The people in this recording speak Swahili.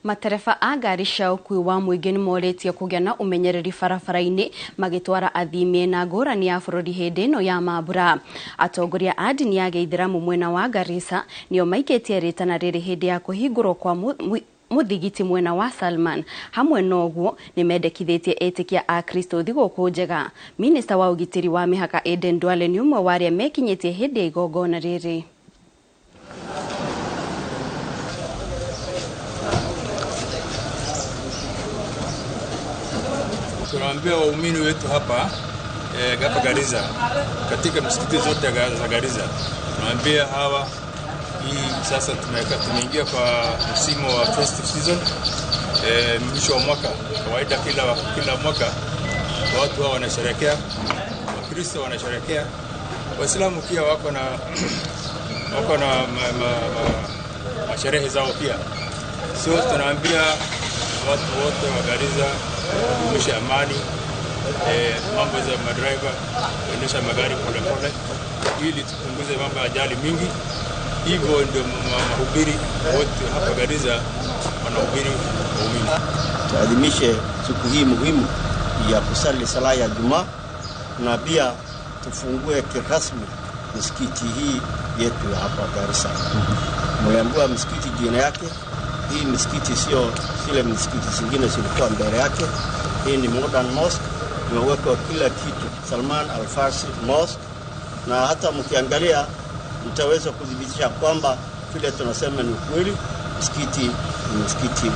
Matereba a ngari cia ũkuui wa mũingĩ nĩmorĩtio kũgĩa na ũmenyereri barabara-inĩ magĩtwara athii mĩena ngũrani ya bũrũri hĩndĩ ĩno ya mambura. Atongoria a ndini ya gĩithĩramu mwena wa Garissa nĩo maikĩtie rĩtana rĩrĩ hĩndĩ ya kũhingũrwo kwa mũthigiti mwena wa Salman. Hamwe na ũguo nĩmendekithĩtie etĩkia a Kristo thigũkũ njega. Minista wa ũgitĩri wa mĩhaka Aden Duale nĩ ũmwe wa arĩa mekinyĩtie hĩndĩ ya igongona rĩrĩ. Tunaambia waumini wetu hapa hapa Garissa, katika msikiti zote za Garissa, tunaambia hawa hii sasa tumeingia kwa msimu wa festive season, mwisho wa mwaka. Kawaida kila mwaka watu hawa wanasherehekea, Wakristo wanasherehekea, Waislamu pia wako na masherehe zao pia. So tunaambia watu wote wa Garissa kudumisha amani, mambo za madriver kuendesha magari polepole ili tupunguze mambo ya ajali mingi. Hivyo ndio mahubiri wote hapa Garissa wanahubiri waumini. Tuadhimishe siku hii muhimu ya kusali sala ya Jumaa na pia tufungue kirasmi msikiti hii yetu ya hapa Garissa. Mliambiwa msikiti jina yake. Hii msikiti sio zile msikiti zingine zilikuwa mbele yake. Hii ni modern mosque, imewekwa kila kitu, Salman Al-Farsi Mosque, na hata mkiangalia mtaweza kudhibitisha kwamba vile tunasema ni kweli, msikiti ni msikiti.